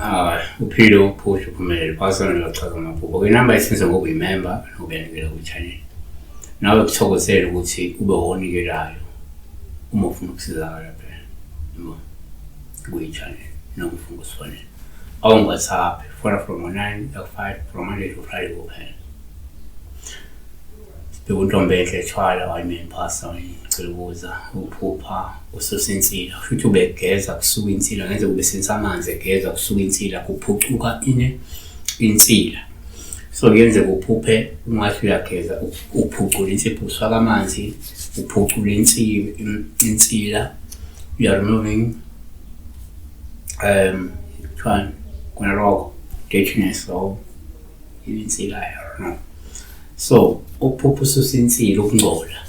Ah, uphile uphushe uphumelele phasana lochaza amaphupho. Ke inamba isenze ngoba uyimember nokuyanikela kwi-channel. Nawe kuthokozele ukuthi ube wonikelayo uma ufuna ukusizakala phela. Yabo. Kwi-channel noma ufuna ukusifonela. Awungi-WhatsApp, fona from 9 to 5 from Monday to Friday kuphela. Sibheke uNtombenhle Thwala wayiMemphasa ngicela ukubuza uphupha ususa insila kusho ukuthi ubegeza kusuka insila ngenze kube sensa amanzi egeza kusuka insila kuphucuka ini insila so kuyenzeka uphuphe ungathi uyageza uphucula insipho usifaka amanzi uphucula insila you are removing kuthiwani kona lokho dirtiness or insila I don't know. So ukuphupha ususa insila ukungcola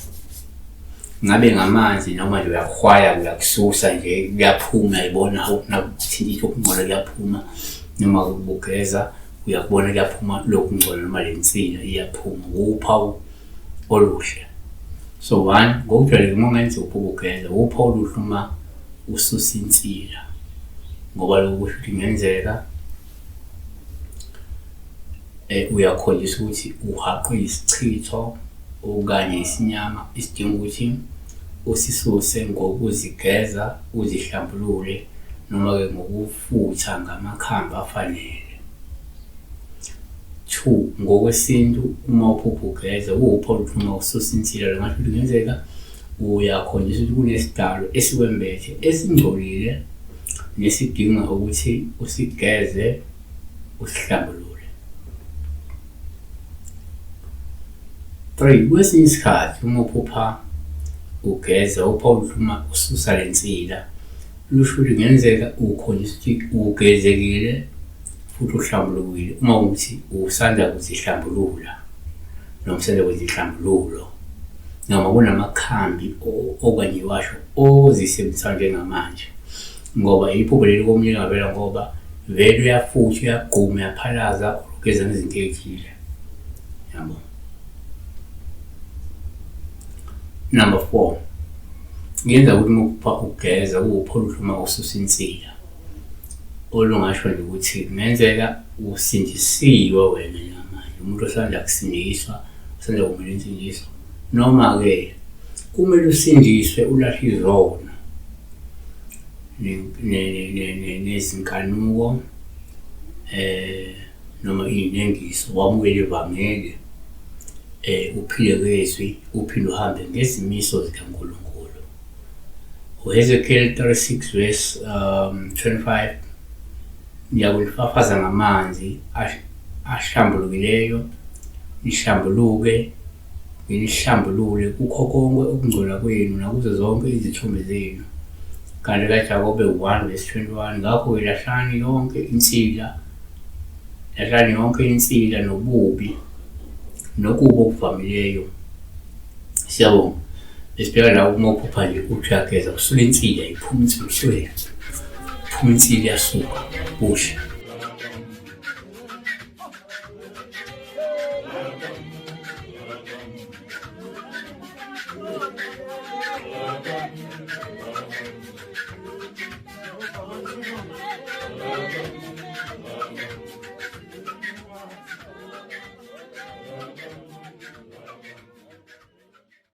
ngabe ngamanzi noma nje uyakuhwaya uyakususa nje kuyaphuma uyayibona nakuthinta ukungcola kuyaphuma noma ubugeza uyakubona kuyaphuma lokhu kungcola noma le nsila iyaphuma wuphawu oluhle. So one ngokujwayelekile uma ungenza uphupha ugeza wuphawu oluhle uma ususa insila ngoba lokhu kusho ukuthi kungenzeka Uyakhonjiswa ukuthi uhaqwe yisichitho okanye isinyama esidinga ukuthi usisuse ngokuzigeza uzihlambulule noma-ke ngokufutha ngamakhambi afanele. Two, ngokwesintu uma uphupha ugeza kuwuphawu lokuthi uma ususa insila lo ngasho ukuthi kungenzeka uyakhonjiswa ukuthi kunesidalo esikwembethe esingcolile nesidinga ukuthi usigeze usihlambulule. 3 kwesinye isikhathi uma uphupha ugeza upha uma ususa le nsila lusho ukuthi kungenzeka ukhonjisa ukuthi ugezekile futhi uhlambulukile uma ukuthi usanda kuzihlambulula noma usanda kwenza inhlambululo noma kunamakhambi okanye iwasho ozisebenzisayo njengamanje ngoba iphupho leli komunye lingavela ngoba vele uyafutha uyagquma uyaphalaza ugeza ngezinto ey'thile yabo. Number 4 kuyenza ukuthi uma uphupha ugeza kuwupho oluhle uma ususa insila olungasho nje ukuthi kungenzeka usindisiwe wena njengamanje umuntu osanda kusindiswa osanda kumela insindiso noma-ke kumele usindiswe ulahle izono nezinkanuko noma iy'nengiso, wamukele ivangeli, uphile ngezwi, uphinde uhambe ngezimiso zikaNkulunkulu. UHezekiel 36 verse 25 Ngiyakulifafaza ngamanzi ahlambulukileyo, nihlambuluke nginihlambulule kukho konke ukungcola kwenu nakuzo zonke izithombe zenu. Kanti kaJakobe 1 verse 21 ngakho-ke lahlani yonke insila, lahlani yonke insila nobubi nokubi okuvamileyo. Siyabonga. Besibheka la uma uphupha nje uthi uyageza kusula insila iphuma insila usule. Phuma insila iyasuka. Kuhle.